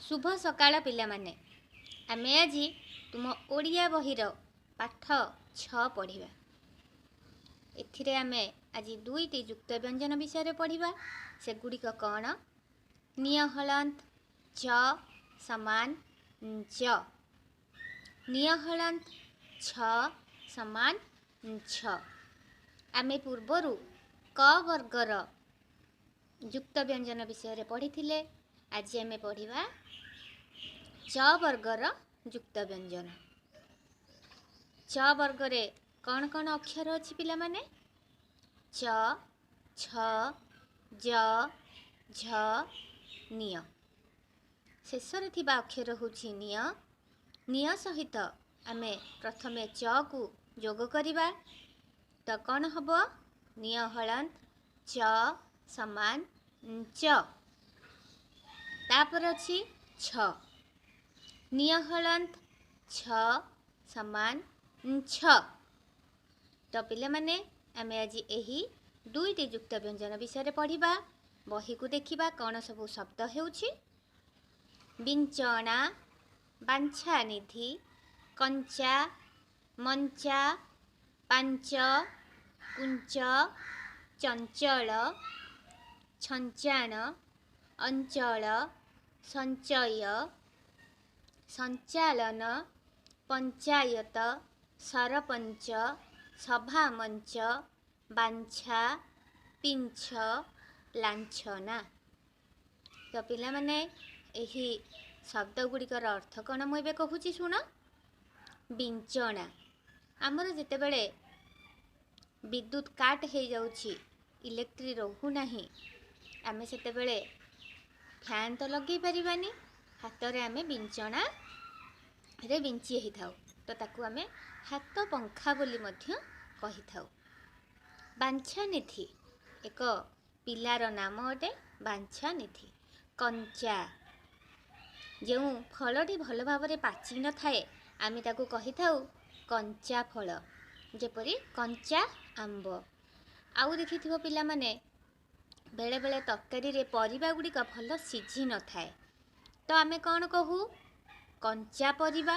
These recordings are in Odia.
ଶୁଭ ସକାଳ ପିଲାମାନେ। ଆମେ ଆଜି ତୁମ ଓଡ଼ିଆ ବହିର ପାଠ 6 ପଢ଼ିବା। ଏଥିରେ ଆମେ ଆଜି ଦୁଇଟି ଯୁକ୍ତ ବ୍ୟଞ୍ଜନ ବିଷୟରେ ପଢ଼ିବା। ସେଗୁଡ଼ିକ କ'ଣ? ନିୟ ହଳନ୍ତ ଚ ସମାନ ଚ, ନିୟ ହଳନ୍ତ ଛ ସମାନ ଛ। ଆମେ ପୂର୍ବରୁ କ ବର୍ଗର ଯୁକ୍ତ ବ୍ୟଞ୍ଜନ ବିଷୟରେ ପଢ଼ିଥିଲେ। ଆଜି ଆମେ ପଢ଼ିବା ଚ ବର୍ଗର ଯୁକ୍ତ ବ୍ୟଞ୍ଜନ। ଚ ବର୍ଗରେ କ'ଣ କ'ଣ ଅକ୍ଷର ଅଛି ପିଲାମାନେ? ଚ, ଛ, ଜ, ଝ, ନିୟ। ଶେଷରେ ଥିବା ଅକ୍ଷର ହେଉଛି ନିୟ। ନିୟ ସହିତ ଆମେ ପ୍ରଥମେ ଚକୁ ଯୋଗ କରିବା ତ କ'ଣ ହେବ? ନିୟ ହଳନ୍ତ ଚ ସମାନ ଚ। ତାପରେ ଅଛି ଛ। ନିୟ ହଳନ୍ତ ଛ ସମାନ ଛ। ତ ପିଲାମାନେ, ଆମେ ଆଜି ଏହି ଦୁଇଟି ଯୁକ୍ତ ବ୍ୟଞ୍ଜନ ବିଷୟରେ ପଢ଼ିବା। ବହିକୁ ଦେଖିବା କ'ଣ ସବୁ ଶବ୍ଦ ହେଉଛି। ବିଞ୍ଚଣା, ବାଞ୍ଛାନିଧି, କଞ୍ଚା, ମଞ୍ଚା, ପାଞ୍ଚ, କୁଞ୍ଚ, ଚଞ୍ଚଳ, ଛଞ୍ଚାଣ, ଅଞ୍ଚଳ, ସଞ୍ଚୟ, ସଞ୍ଚାଳନ, ପଞ୍ଚାୟତ, ସରପଞ୍ଚ, ସଭାମଞ୍ଚ, ବାଞ୍ଛା, ପିଞ୍ଛ, ଲାଞ୍ଛନା। ତ ପିଲାମାନେ, ଏହି ଶବ୍ଦ ଗୁଡ଼ିକର ଅର୍ଥ କ'ଣ ମୁଁ ଏବେ କହୁଛି, ଶୁଣ। ବିଞ୍ଚଣା, ଆମର ଯେତେବେଳେ ବିଦ୍ୟୁତ କାଟ ହେଇଯାଉଛି, ଇଲେକ୍ଟ୍ରି ରହୁନାହିଁ, ଆମେ ସେତେବେଳେ ଫ୍ୟାନ୍ ତ ଲଗେଇ ପାରିବାନି, ହାତରେ ଆମେ ବିଞ୍ଚଣାରେ ବିଞ୍ଚି ହେଇଥାଉ। ତ ତାକୁ ଆମେ ହାତ ପଙ୍ଖା ବୋଲି ମଧ୍ୟ କହିଥାଉ। ବାଞ୍ଛାନିଧି ଏକ ପିଲାର ନାମ ଅଟେ, ବାଞ୍ଛାନିଧି। କଞ୍ଚା, ଯେଉଁ ଫଳଟି ଭଲ ଭାବରେ ପାଚି ନଥାଏ ଆମେ ତାକୁ କହିଥାଉ କଞ୍ଚା ଫଳ, ଯେପରି କଞ୍ଚା ଆମ୍ବ। ଆଉ ଦେଖିଥିବ ପିଲାମାନେ, ବେଳେବେଳେ ତରକାରୀରେ ପରିବା ଗୁଡ଼ିକ ଭଲ ସିଝି ନଥାଏ, ତ ଆମେ କ'ଣ କହୁ? କଞ୍ଚା ପରିବା।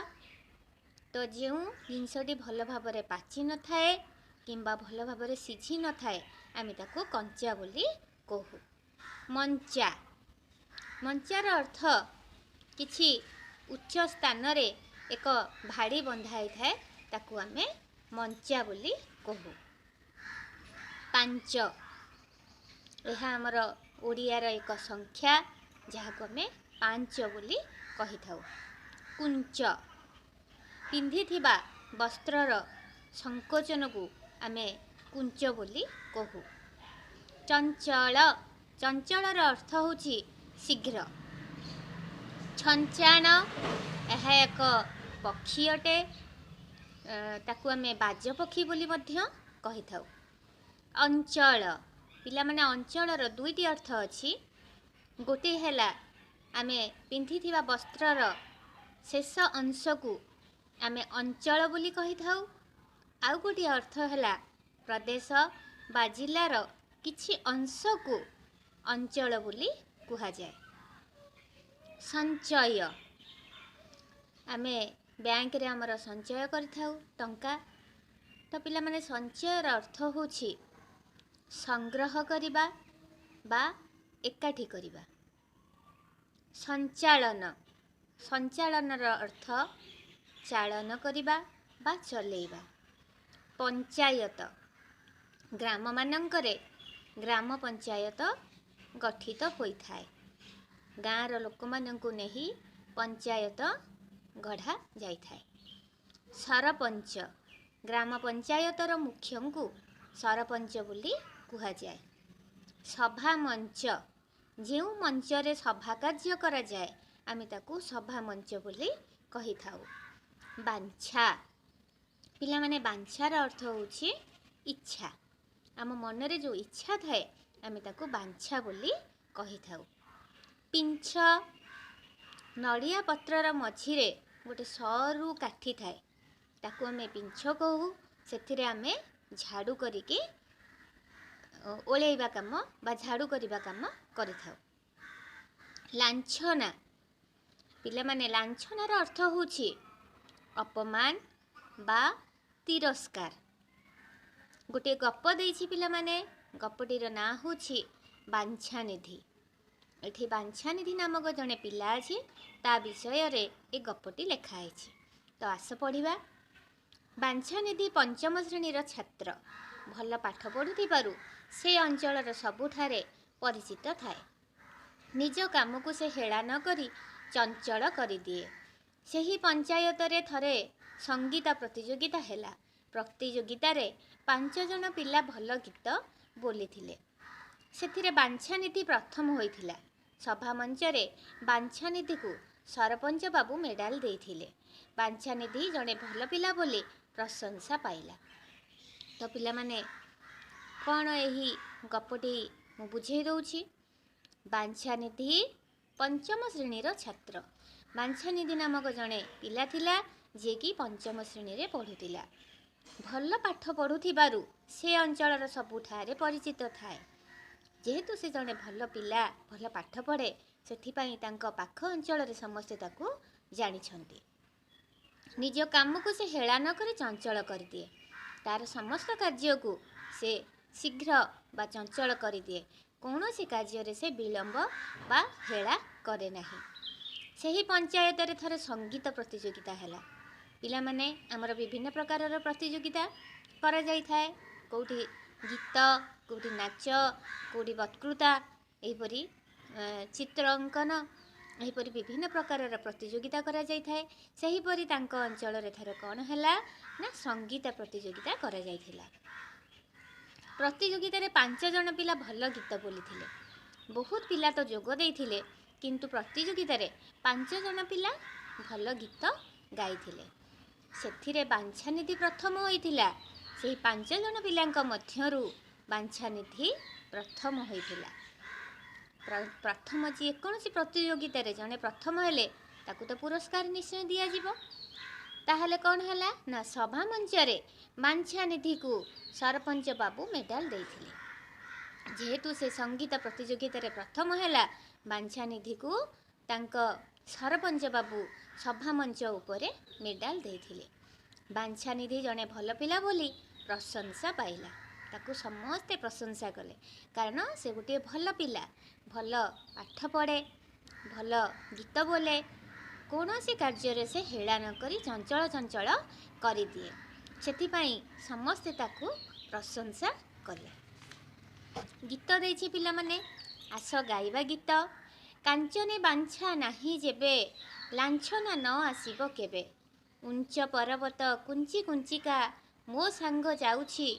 ତ ଯେଉଁ ଜିନିଷଟି ଭଲ ଭାବରେ ପାଚି ନଥାଏ କିମ୍ବା ଭଲ ଭାବରେ ସିଝି ନଥାଏ ଆମେ ତାକୁ କଞ୍ଚା ବୋଲି କହୁ। ମଞ୍ଚା, ମଞ୍ଚାର ଅର୍ଥ କିଛି ଉଚ୍ଚ ସ୍ଥାନରେ ଏକ ଭାଡ଼ି ବନ୍ଧା ହେଇଥାଏ, ତାକୁ ଆମେ ମଞ୍ଚା ବୋଲି କହୁ। ପାଞ୍ଚ, ଏହା ଆମର ଓଡ଼ିଆର ଏକ ସଂଖ୍ୟା, ଯାହାକୁ ଆମେ 5 ବୋଲି କହିଥାଉ। କୁଞ୍ଚ, ପିନ୍ଧିଥିବା ବସ୍ତ୍ରର ସଂକୋଚନକୁ ଆମେ କୁଞ୍ଚ ବୋଲି କହୁ। ଚଞ୍ଚଳ, ଚଞ୍ଚଳର ଅର୍ଥ ହେଉଛି ଶୀଘ୍ର। ଛଞ୍ଚାଣ, ଏହା ଏକ ପକ୍ଷୀ ଅଟେ, ତାକୁ ଆମେ ବାଜ ପକ୍ଷୀ ବୋଲି ମଧ୍ୟ କହିଥାଉ। ଅଞ୍ଚଳ, ପିଲାମାନେ, ଅଞ୍ଚଳର ଦୁଇଟି ଅର୍ଥ ଅଛି। ଗୋଟିଏ ହେଲା ଆମେ ପିନ୍ଧିଥିବା ବସ୍ତ୍ରର ଶେଷ ଅଂଶକୁ ଆମେ ଅଞ୍ଚଳ ବୋଲି କହିଥାଉ। ଆଉ ଗୋଟିଏ ଅର୍ଥ ହେଲା ପ୍ରଦେଶ ବା ଜିଲ୍ଲାର କିଛି ଅଂଶକୁ ଅଞ୍ଚଳ ବୋଲି କୁହାଯାଏ। ସଞ୍ଚୟ, ଆମେ ବ୍ୟାଙ୍କରେ ଆମର ସଞ୍ଚୟ କରିଥାଉ ଟଙ୍କା। ତ ପିଲାମାନେ, ସଞ୍ଚୟର ଅର୍ଥ ହେଉଛି ସଂଗ୍ରହ କରିବା ବା ଏକାଠି କରିବା। ସଞ୍ଚାଳନ, ସଞ୍ଚାଳନର ଅର୍ଥ ଚାଳନ କରିବା ବା ଚଲେଇବା। ପଞ୍ଚାୟତ, ଗ୍ରାମମାନଙ୍କରେ ଗ୍ରାମ ପଞ୍ଚାୟତ ଗଠିତ ହୋଇଥାଏ। ଗାଁର ଲୋକମାନଙ୍କୁ ନେଇ ପଞ୍ଚାୟତ ଗଢ଼ା ଯାଇଥାଏ। ସରପଞ୍ଚ, ଗ୍ରାମ ପଞ୍ଚାୟତର ମୁଖ୍ୟଙ୍କୁ ସରପଞ୍ଚ ବୋଲି କୁହାଯାଏ। ସଭା ମଞ୍ଚ, ଯେଉଁ ମଞ୍ଚରେ ସଭା କାର୍ଯ୍ୟ କରାଯାଏ ଆମେ ତାକୁ ସଭା ମଞ୍ଚ ବୋଲି କହିଥାଉ। ବାଞ୍ଛା, ପିଲାମାନେ, ବାଞ୍ଛାର ଅର୍ଥ ହେଉଛି ଇଚ୍ଛା। ଆମ ମନରେ ଯେଉଁ ଇଚ୍ଛା ଥାଏ ଆମେ ତାକୁ ବାଞ୍ଛା ବୋଲି କହିଥାଉ। ପିଞ୍ଛ, ନଡ଼ିଆ ପତ୍ରର ମଝିରେ ଗୋଟେ ସରୁ କାଠି ଥାଏ, ତାକୁ ଆମେ ପିଞ୍ଛ କହୁ। ସେଥିରେ ଆମେ ଝାଡ଼ୁ କରିକି ଓଳେଇବା କାମ ବା ଝାଡ଼ୁ କରିବା କାମ କରିଥାଉ। ଲାଞ୍ଛନା, ପିଲାମାନେ, ଲାଞ୍ଛନାର ଅର୍ଥ ହେଉଛି ଅପମାନ ବା ତିରସ୍କାର। ଗୋଟିଏ ଗପ ଦେଇଛି ପିଲାମାନେ, ଗପଟିର ନାଁ ହେଉଛି ବାଞ୍ଛାନିଧି। ଏଠି ବାଞ୍ଛାନିଧି ନାମକ ଜଣେ ପିଲା ଅଛି, ତା ବିଷୟରେ ଏ ଗପଟି ଲେଖା ହେଇଛି। ତ ଆସ ପଢ଼ିବା। ବାଞ୍ଛାନିଧି ପଞ୍ଚମ ଶ୍ରେଣୀର ଛାତ୍ର। ଭଲ ପାଠ ପଢ଼ୁଥିବାରୁ ସେ ଅଞ୍ଚଳର ସବୁଠାରେ ପରିଚିତ ଥାଏ। ନିଜ କାମକୁ ସେ ହେଳା ନ କରି ଚଞ୍ଚଳ କରିଦିଏ। ସେହି ପଞ୍ଚାୟତରେ ଥରେ ସଙ୍ଗୀତ ପ୍ରତିଯୋଗିତା ହେଲା। ପ୍ରତିଯୋଗିତାରେ 5 ଜଣ ପିଲା ଭଲ ଗୀତ ବୋଲିଥିଲେ। ସେଥିରେ ବାଞ୍ଛାନିଧି ପ୍ରଥମ ହୋଇଥିଲା। ସଭା ମଞ୍ଚରେ ବାଞ୍ଛାନିଧିକୁ ସରପଞ୍ଚ ବାବୁ ମେଡ଼ାଲ ଦେଇଥିଲେ। ବାଞ୍ଛାନିଧି ଜଣେ ଭଲ ପିଲା ବୋଲି ପ୍ରଶଂସା ପାଇଲା। ତ ପିଲାମାନେ, କ'ଣ ଏହି ଗପଟି ମୁଁ ବୁଝେଇ ଦେଉଛି। ବାଞ୍ଛାନିଧି ପଞ୍ଚମ ଶ୍ରେଣୀର ଛାତ୍ର। ବାଞ୍ଛାନିଧି ନାମକ ଜଣେ ପିଲା ଥିଲା, ଯିଏକି ପଞ୍ଚମ ଶ୍ରେଣୀରେ ପଢ଼ୁଥିଲା। ଭଲ ପାଠ ପଢ଼ୁଥିବାରୁ ସେ ଅଞ୍ଚଳର ସବୁଠାରେ ପରିଚିତ ଥାଏ। ଯେହେତୁ ସେ ଜଣେ ଭଲ ପିଲା, ଭଲ ପାଠ ପଢ଼େ, ସେଥିପାଇଁ ତାଙ୍କ ପାଖ ଅଞ୍ଚଳରେ ସମସ୍ତେ ତାକୁ ଜାଣିଛନ୍ତି। ନିଜ କାମକୁ ସେ ହେଳା ନ କରି ଚଞ୍ଚଳ କରିଦିଏ। ତାର ସମସ୍ତ କାର୍ଯ୍ୟକୁ ସେ ଶୀଘ୍ର ବା ଚଞ୍ଚଳ କରିଦିଏ। କୌଣସି କାର୍ଯ୍ୟରେ ସେ ବିଳମ୍ବ ବା ହେଳା କରେ ନାହିଁ। ସେହି ପଞ୍ଚାୟତରେ ଥରେ ସଙ୍ଗୀତ ପ୍ରତିଯୋଗିତା ହେଲା। ପିଲାମାନେ, ଆମର ବିଭିନ୍ନ ପ୍ରକାରର ପ୍ରତିଯୋଗିତା କରାଯାଇଥାଏ। କେଉଁଠି ଗୀତ, କେଉଁଠି ନାଚ, କେଉଁଠି ବକ୍ତୃତା, ଏହିପରି ଚିତ୍ର ଅଙ୍କନ, ଏହିପରି ବିଭିନ୍ନ ପ୍ରକାରର ପ୍ରତିଯୋଗିତା କରାଯାଇଥାଏ। ସେହିପରି ତାଙ୍କ ଅଞ୍ଚଳରେ ଥରେ କ'ଣ ହେଲା ନା ସଙ୍ଗୀତ ପ୍ରତିଯୋଗିତା କରାଯାଇଥିଲା। ପ୍ରତିଯୋଗିତାରେ 5 ଜଣ ପିଲା ଭଲ ଗୀତ ବୋଲିଥିଲେ। ବହୁତ ପିଲା ତ ଯୋଗ ଦେଇଥିଲେ, କିନ୍ତୁ ପ୍ରତିଯୋଗିତାରେ 5 ଜଣ ପିଲା ଭଲ ଗୀତ ଗାଇଥିଲେ। ସେଥିରେ ବାଞ୍ଛାନିଧି ପ୍ରଥମ ହୋଇଥିଲା। ସେହି 5 ଜଣ ପିଲାଙ୍କ ମଧ୍ୟରୁ ବାଞ୍ଛାନିଧି ପ୍ରଥମ ହୋଇଥିଲା। ପ୍ରଥମ ଯେକୌଣସି ପ୍ରତିଯୋଗିତାରେ ଜଣେ ପ୍ରଥମ ହେଲେ ତାକୁ ତ ପୁରସ୍କାର ନିଶ୍ଚୟ ଦିଆଯିବ। ତାହେଲେ କ'ଣ ହେଲା ନା ସଭା ମଞ୍ଚରେ ବାଞ୍ଛାନିଧିକୁ ସରପଞ୍ଚ ବାବୁ ମେଡ଼ାଲ ଦେଇଥିଲେ। ଯେହେତୁ ସେ ସଙ୍ଗୀତ ପ୍ରତିଯୋଗିତାରେ ପ୍ରଥମ ହେଲା, ବାଞ୍ଛାନିଧିକୁ ତାଙ୍କ ସରପଞ୍ଚ ବାବୁ ସଭା ମଞ୍ଚ ଉପରେ ମେଡ଼ାଲ ଦେଇଥିଲେ। ବାଞ୍ଛାନିଧି ଜଣେ ଭଲ ପିଲା ବୋଲି ପ୍ରଶଂସା ପାଇଲା। ତାକୁ ସମସ୍ତେ ପ୍ରଶଂସା କଲେ, କାରଣ ସେ ଗୋଟିଏ ଭଲ ପିଲା, ଭଲ ପାଠ ପଢ଼େ, ଭଲ ଗୀତ ବୋଲେ, କୌଣସି କାର୍ଯ୍ୟରେ ସେ ହେଳା ନ କରି ଚଞ୍ଚଳ ଚଞ୍ଚଳ କରିଦିଏ। ସେଥିପାଇଁ ସମସ୍ତେ ତାକୁ ପ୍ରଶଂସା କଲେ। ଗୀତ ଦେଇଛି ପିଲାମାନେ, ଆସ ଗାଇବା ଗୀତ। କାଞ୍ଚନେ ବାଞ୍ଛା ନାହିଁ ଯେବେ, ଲାଞ୍ଛନା ନ ଆସିବ କେବେ। ଉଞ୍ଚ ପର୍ବତ କୁଞ୍ଚି କୁଞ୍ଚିକା, ମୋ ସାଙ୍ଗ ଯାଉଛି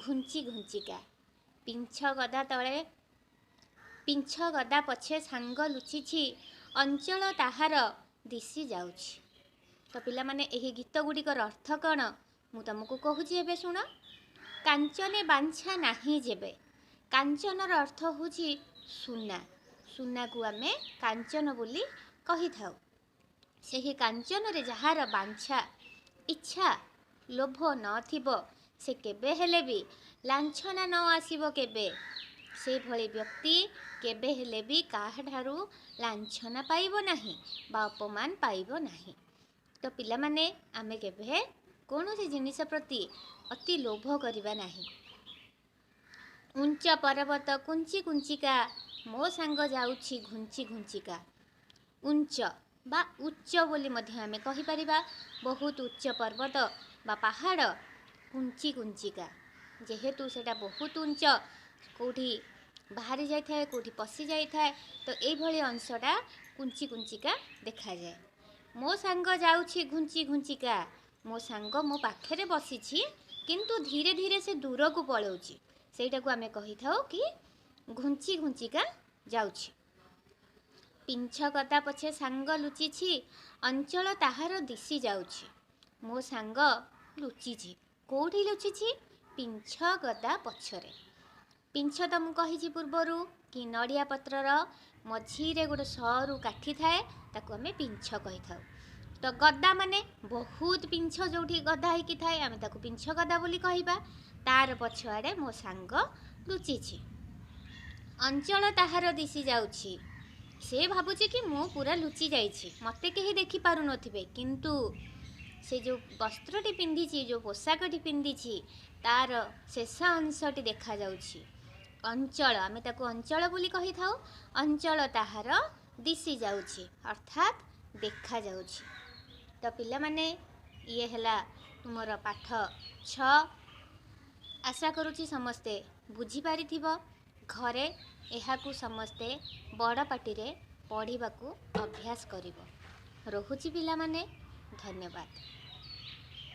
ଘୁଞ୍ଚି ଘୁଞ୍ଚିକା। ପିଞ୍ଛ ଗଦା ତଳେ ପିଞ୍ଛ ଗଦା ପଛେ ସାଙ୍ଗ ଲୁଚିଛି, ଅଞ୍ଚଳ ତାହାର ଦିଶି ଯାଉଛି। ତ ପିଲାମାନେ, ଏହି ଗୀତ ଗୁଡ଼ିକର ଅର୍ଥ କ'ଣ ମୁଁ ତୁମକୁ କହୁଛି, ଏବେ ଶୁଣ। କାଞ୍ଚନେ ବାଞ୍ଛା ନାହିଁ ଯେବେ। କାଞ୍ଚନର ଅର୍ଥ ହେଉଛି ସୁନା। ସୁନାକୁ ଆମେ କାଞ୍ଚନ ବୋଲି କହିଥାଉ। ସେହି କାଞ୍ଚନରେ ଯାହାର ବାଞ୍ଛା, ଇଚ୍ଛା, ଲୋଭ ନଥିବ, ସେ କେବେ ହେଲେ ବି ଲାଞ୍ଛନା ନ ଆସିବ କେବେ। ସେଭଳି ବ୍ୟକ୍ତି କେବେ ହେଲେ ବି କାହାଠାରୁ ଲାଞ୍ଛନା ପାଇବ ନାହିଁ ବା ଅପମାନ ପାଇବ ନାହିଁ। ତ ପିଲାମାନେ, ଆମେ କେବେ କୌଣସି ଜିନିଷ ପ୍ରତି ଅତି ଲୋଭ କରିବା ନାହିଁ। ଉଞ୍ଚ ପର୍ବତ କୁଞ୍ଚି କୁଞ୍ଚିକା, ମୋ ସାଙ୍ଗ ଯାଉଛି ଘୁଞ୍ଚି ଘୁଞ୍ଚିକା। ଉଞ୍ଚ ବା ଉଚ୍ଚ ବୋଲି ମଧ୍ୟ ଆମେ କହିପାରିବା। ବହୁତ ଉଚ୍ଚ ପର୍ବତ ବା ପାହାଡ଼, କୁଞ୍ଚି କୁଞ୍ଚିକା, ଯେହେତୁ ସେଇଟା ବହୁତ ଉଞ୍ଚ, କେଉଁଠି ବାହାରି ଯାଇଥାଏ, କେଉଁଠି ପଶି ଯାଇଥାଏ, ତ ଏଇଭଳି ଅଂଶଟା କୁଞ୍ଚି କୁଞ୍ଚିକା ଦେଖାଯାଏ। ମୋ ସାଙ୍ଗ ଯାଉଛି ଘୁଞ୍ଚି ଘୁଞ୍ଚିକା। ମୋ ସାଙ୍ଗ ମୋ ପାଖରେ ବସିଛି, କିନ୍ତୁ ଧୀରେ ଧୀରେ ସେ ଦୂରକୁ ପଳାଉଛି। ସେଇଟାକୁ ଆମେ କହିଥାଉ କି ଘୁଞ୍ଚି ଘୁଞ୍ଚିକା ଯାଉଛି। ପିଞ୍ଛ ଗଦା ପଛେ ସାଙ୍ଗ ଲୁଚିଛି, ଅଞ୍ଚଳ ତାହାର ଦିଶି ଯାଉଛି। ମୋ ସାଙ୍ଗ ଲୁଚିଛି। କେଉଁଠି ଲୁଚିଛି? ପିଞ୍ଛ ଗଦା ପଛରେ। ପିଞ୍ଛ ତ ମୁଁ କହିଛି ପୂର୍ବରୁ କି ନଡ଼ିଆ ପତ୍ରର ମଝିରେ ଗୋଟେ ସରୁ କାଠି ଥାଏ, ତାକୁ ଆମେ ପିଞ୍ଛ କହିଥାଉ। ତ ଗଦା ମାନେ ବହୁତ ପିଞ୍ଛ ଯେଉଁଠି ଗଦା ହେଇକି ଥାଏ, ଆମେ ତାକୁ ପିଞ୍ଛ ଗଦା ବୋଲି କହିବା। ତାର ପଛଆଡ଼େ ମୋ ସାଙ୍ଗ ଲୁଚିଛି। ଅଞ୍ଚଳ ତାହାର ଦିଶି ଯାଉଛି। ସେ ଭାବୁଛି କି ମୁଁ ପୁରା ଲୁଚି ଯାଇଛି, ମୋତେ କେହି ଦେଖିପାରୁନଥିବେ, କିନ୍ତୁ ସେ ଯେଉଁ ବସ୍ତ୍ରଟି ପିନ୍ଧିଛି, ଯେଉଁ ପୋଷାକଟି ପିନ୍ଧିଛି, ତାର ଶେଷ ଅଂଶଟି ଦେଖାଯାଉଛି। ଅଞ୍ଚଳ, ଆମେ ତାକୁ ଅଞ୍ଚଳ ବୋଲି କହିଥାଉ। ଅଞ୍ଚଳ ତାହାର ଦିଶି ଯାଉଛି, ଅର୍ଥାତ୍ ଦେଖାଯାଉଛି। ତ ପିଲାମାନେ, ଇଏ ହେଲା ତୁମର ପାଠ 6। ଆଶା କରୁଛି ସମସ୍ତେ ବୁଝିପାରିଥିବ। ଘରେ ଏହାକୁ ସମସ୍ତେ ବଡ଼ ପାଟିରେ ପଢ଼ିବାକୁ ଅଭ୍ୟାସ କରିବ। ରହୁଛି ପିଲାମାନେ, ଧନ୍ୟବାଦ।